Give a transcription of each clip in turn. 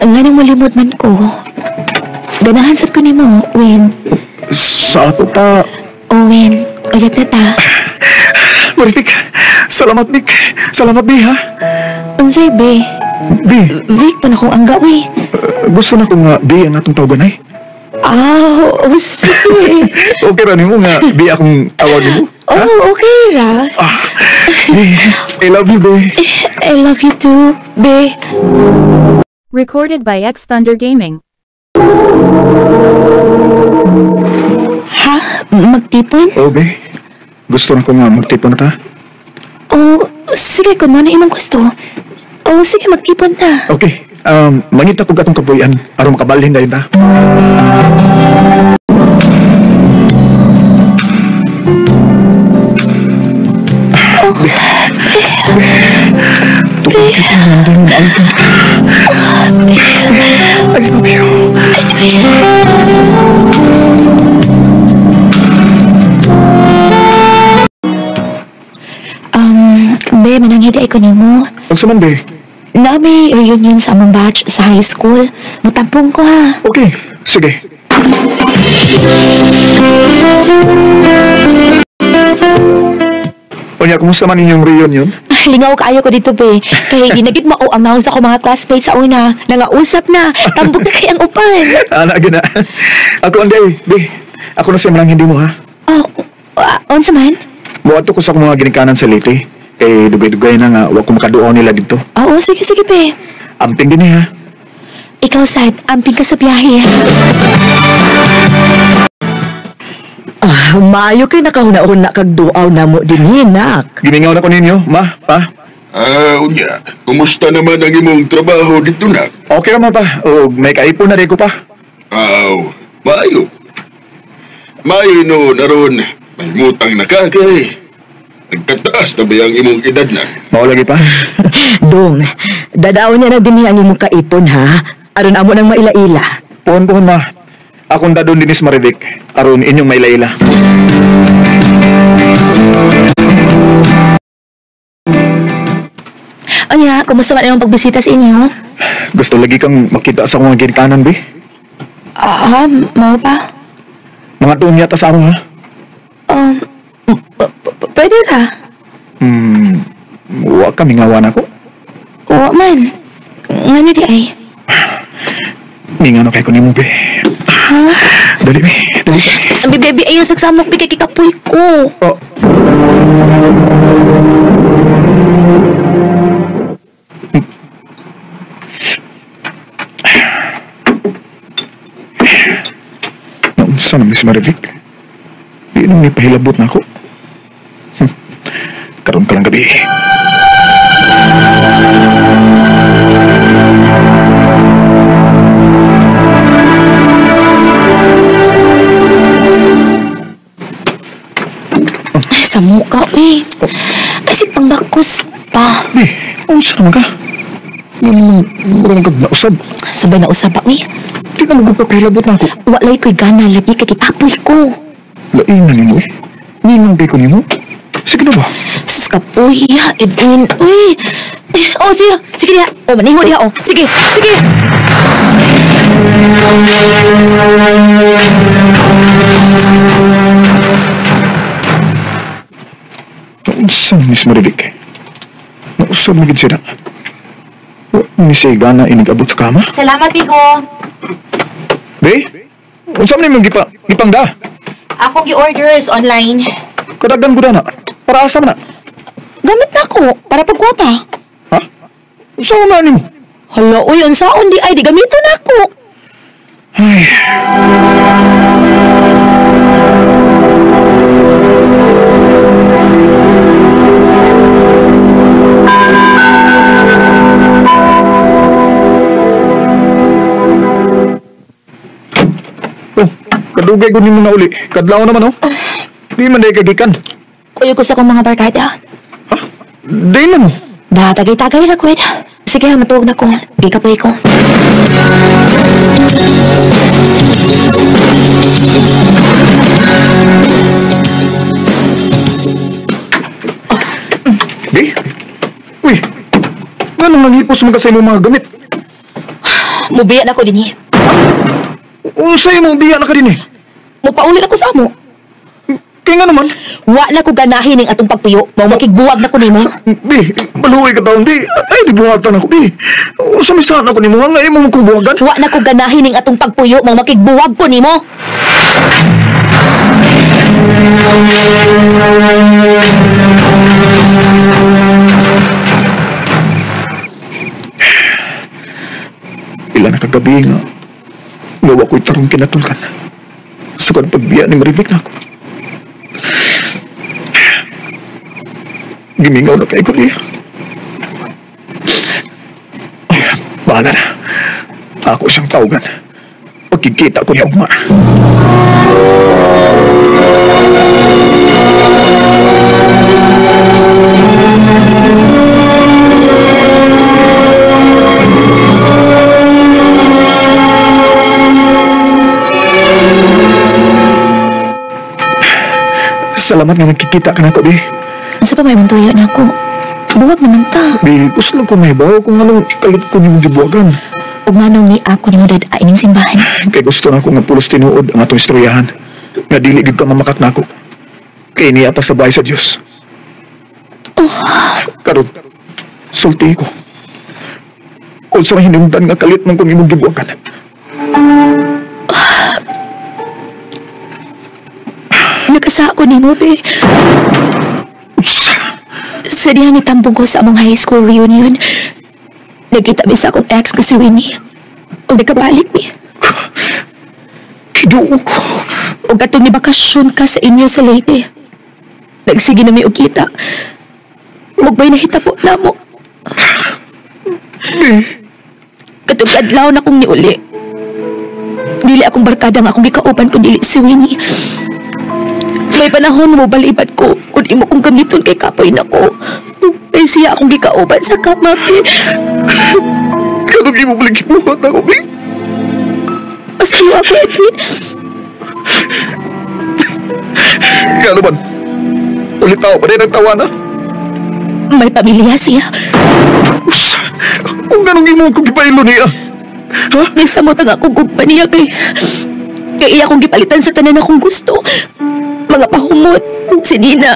Nga nang mulimod man ko. Ganahan sad ko nimo, Win. Sa ato pa. Oh, Win. Uyab na ta. Marivic, salamat, Vic. Salamat, Bi, ha? Unsay, Bi? Bi. Vic, pa na kong angga, wi. Gusto na kong Bi ang atong tawagan, ay. Ah, oh, sige. Okay ra nimo nga Bi akong tawagin mo? Oh, okay ra. Ah, Bi, I love you, Bi. I love you too, Bi. Recorded by X Thunder Gaming. Ha? Magtipon? Oh, Bi. Gusto na ko nga magtipon na ta. Oh, sige, kung mo na imong gusto. Oh, sige, magtipon ta. Okay. Mangita ko gatong kabuyan aron makabalhin na yun ta. Oh, I love you. Be, mananghidi ay ko nimo. Unsa man, be? Na may reunion sa among batch sa high school. Mutampong ko, ha? Okay, sige. Unya, kumusta man inyong reunion? Lingaw kaayo ko dito, be. Kay ginagid mao ang naon sa ko mga classmates sa una. Nangausap na. Tambok na kay ang upan. Ana, gina. Ako, anday, be. Ako na siya manang hindi mo, ha? Oh, unsa man? Muadto ko sa akong mga ginikanan sa Leyte. Eh, dugay-dugay na nga, wa ko makaduaw nila dito. Oo, sige, sige, be. Amping din eh, ha? Ikaw, sad, amping ka sa biyahe, ha? Ah, maayo kay nakahuna-huna kag duaw na mo din, hinak. Gimingaw na ko ninyo, ma, pa. Ah, unya, kumusta naman ang imong trabaho dito, nak? Okay ra, ma, pa. O, may kaipon na rin ko pa. Aw, maayo. Maayo no, naron, may mutang na ka, kay. Nagkataas na ba ang imong edad na? Mao lagi pa. Dong, dadaaw niya na din ang imong kaipon, ha? Aron amo nang maila-ila. Puhon-puhon, ma. Akong dadon dinis Marivic. Aron inyong maila-ila. Anya, kumusta man imong pagbisita sa inyo? Gusto lagi kang makita sa akong ginikanan, bi. Ah, mao pa? Mga tuon yata sa amo, ha? Pwede ra. Wa ka mingawan ako. Wa man. Ngano di ay? Mingano kay ko nimo, be. Ha? Dali, be. Dali sa. Abi, baby, ayaw sagsamok, be, kay kikapoy ko. Oh. Naunsa na, Miss Marivic? Di nang nipahilabot na ako. Karon ka lang gabi. Ay, sa mukha, eh. Ay, si pangbakos pa. Di, unsa naman ka? Murang kag nausab. Sabay nausab pa, eh. Di na magpapahilabot na ako. Walay ko'y gana, lagi kay kikapoy ko. Lain na nimo, eh. Ninong kay ko nimo. Sige na ba? Sus ka po, iya, Edwin. Uy! Oh, sige. Sige diha. Oh, maniho diha, oh. Sige, sige. Naunsa, Miss Marivic? Nausab na gid sila. Ni siya gana inigabot sa kama. Salamat, Bigo. Be? Unsa man imong gipangda? Akong gi-orders online. Kadagan ko na. Para asa man na? Gamit na ako, para pagkwapa. Ha? Unsa man nimo? Hala, uy, unsaon di ay, di gamito na ako. Ay. Oh, kadugay ko nimo na uli. Kadlaw naman, oh. Di man day kagikan. Kuyo ko sa akong mga barkada. Ha? Day na mo. Da, tagay-tagay ra ko. Sige, matuog na ko. Gikapoy ko. Di? Uy! Nga nang nanghipos man ka sa imong mga gamit? Mubiya na ko dinhi. Unsay mo biya na ka dinhi? Mupaulit ako sa amo. Kaya nga naman. Wa na ko ganahin ning atong pagpuyo. Mao makigbuwag na ko nimo. Bi, maluoy ka taon, bi. Ay, di buhatan ako, bi. Unsa may saan ako nimo? Nga imo mo buwagan? Wa na ko ganahin ning atong pagpuyo. Mao makigbuwag ko nimo. Ila na kagabi nga gawa ko'y tarong kinatulkan. Sukad pagbiya ni Marivic na ako. Gimingaw na kay ko niya. Ay, bahala na. Ako siyang tawagan. Pagkikita ko niya ugma. Salamat nga nagkikita ka na ko, di. Unsa pa may muntuyo na ako? Buwag naman ta. Di, gusto lang ko mahibaw kung anong kalit ko niyong gibuwagan. Ug nganong ni ako nimo dad-a ining simbahan. Kay gusto na ko nga pulos tinuod ang atong istoryahan. Nga dili gyud ka mamakak nako. Kay niya ta sa bahay sa Dios. Oh. Karon, sulti ko. Unsa may hinungdan nga kalit man kung imong gibuwagan. Nagkasa ako nimo, be. Unsa? Sa diha ni tambong ko sa among high school reunion, nagkita mi sa akong ex ko si Winnie. O nagkabalik mi. Kiduo ko. O katong ni bakasyon ka sa inyo sa Leyte. Nagsige na mi og kita. Mugbay nahitabo na mo. Katong adlaw na kong niuli. Dili akong barkada nga akong gikauban kun dili si Winnie. May panahon mo balibad ko kung imo kong gamiton kay kapoy na ko. May siya akong gikauban sa kama, be. Kanong imo balik gibuhat ako, be? Pasayo ako, Edwin. Kaya naman, ulit ako pa rin ang tawa na. May pamilya siya. Usa, kung ganong imo kong gipailo niya. Ha? Nagsamot ang akong gugma niya kay iya akong gipalitan sa tanan akong gusto. Mga pahumot, si Nina,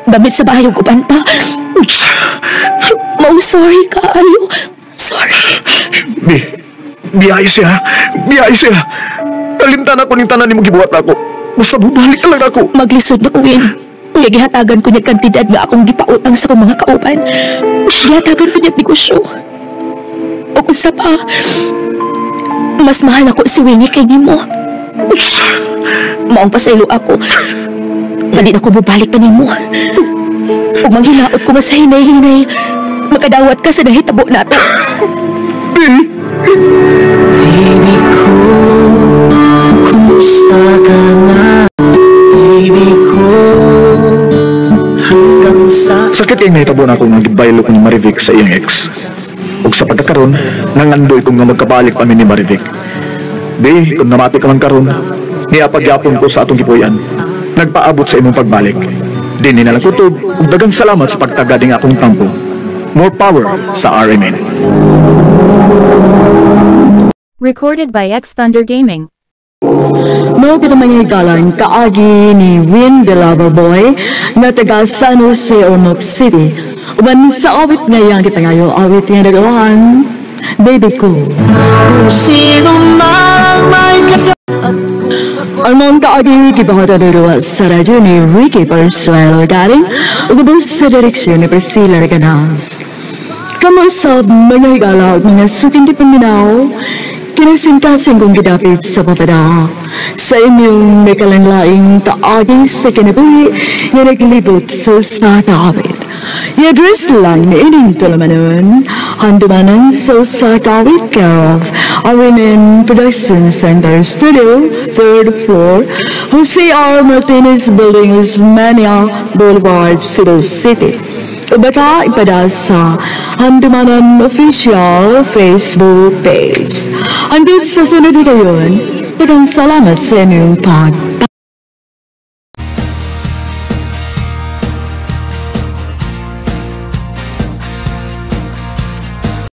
damit sa bahay ug uban pa. Usa. Mau sorry ka, ayo. Sorry. Bi, biyay siya. Biyay siya. Kalimtan ako ning tanan nimo gibuhat ako. Basta bubalik lang ako. Maglisod na ko, Win. Kaya gihatagan ko niya kantidad nga akong gipautang sa akong mga kauban. Gihatagan ko niya negosyo. O kung sa pa, mas mahal ako si Winnie kay nimo. Usa. Maong pasaylo ako. Nga di na ko bubalik pa nimo. Ug manghinaot ko mas hinay-hinay. Makadawat ka sa nahitabo nato. Baby ko, kumusta ka na? Baby ko, hanggang sa... Sakit kay nahitabo na ako nga gibaylo ko ni Marivic sa iyang ex. Ug sa pagkakaron, nangandoy ko nga magkabalik pa mi ni Marivic. Di, kung namati ka man karon, niapagyapon ko sa atong gipuy-an. Nagpaabot sa imong pagbalik. Di ni nalang kutob, ug daghang salamat sa pagtaga ning akong tampo. More power sa RMN. Recorded by X Thunder Gaming. Mao kita mga higalan kaagi ni Win the Lover Boy nga taga San Jose, Ormoc City. Uban sa awit ngayang kita ngayo, awit nga nagawahan, Baby Ko. Kung sino mang may kasama. Ang mga kaagi gibahata dito sa radyo ni Ricky Parsuelo Garing ug sa direksyon ni Priscilla Reganas. Kamusab mga higala ug mga suking gipaminaw, kinasingkasing kong gidapit sa papada sa inyong may kalanglaing kaagi sa kinabuhi nga naglibot sa sakawit. I-address lang ni ining tulamanon, handumanan sa Sakawit care of RMN Production Center Studio, 3rd floor, Jose R. Martinez Building, Osmeña Boulevard, Cebu City. O baka ipada sa Handumanan Official Facebook page. Hanggang sa sunod kayon, daghang salamat sa inyong pagpaminaw.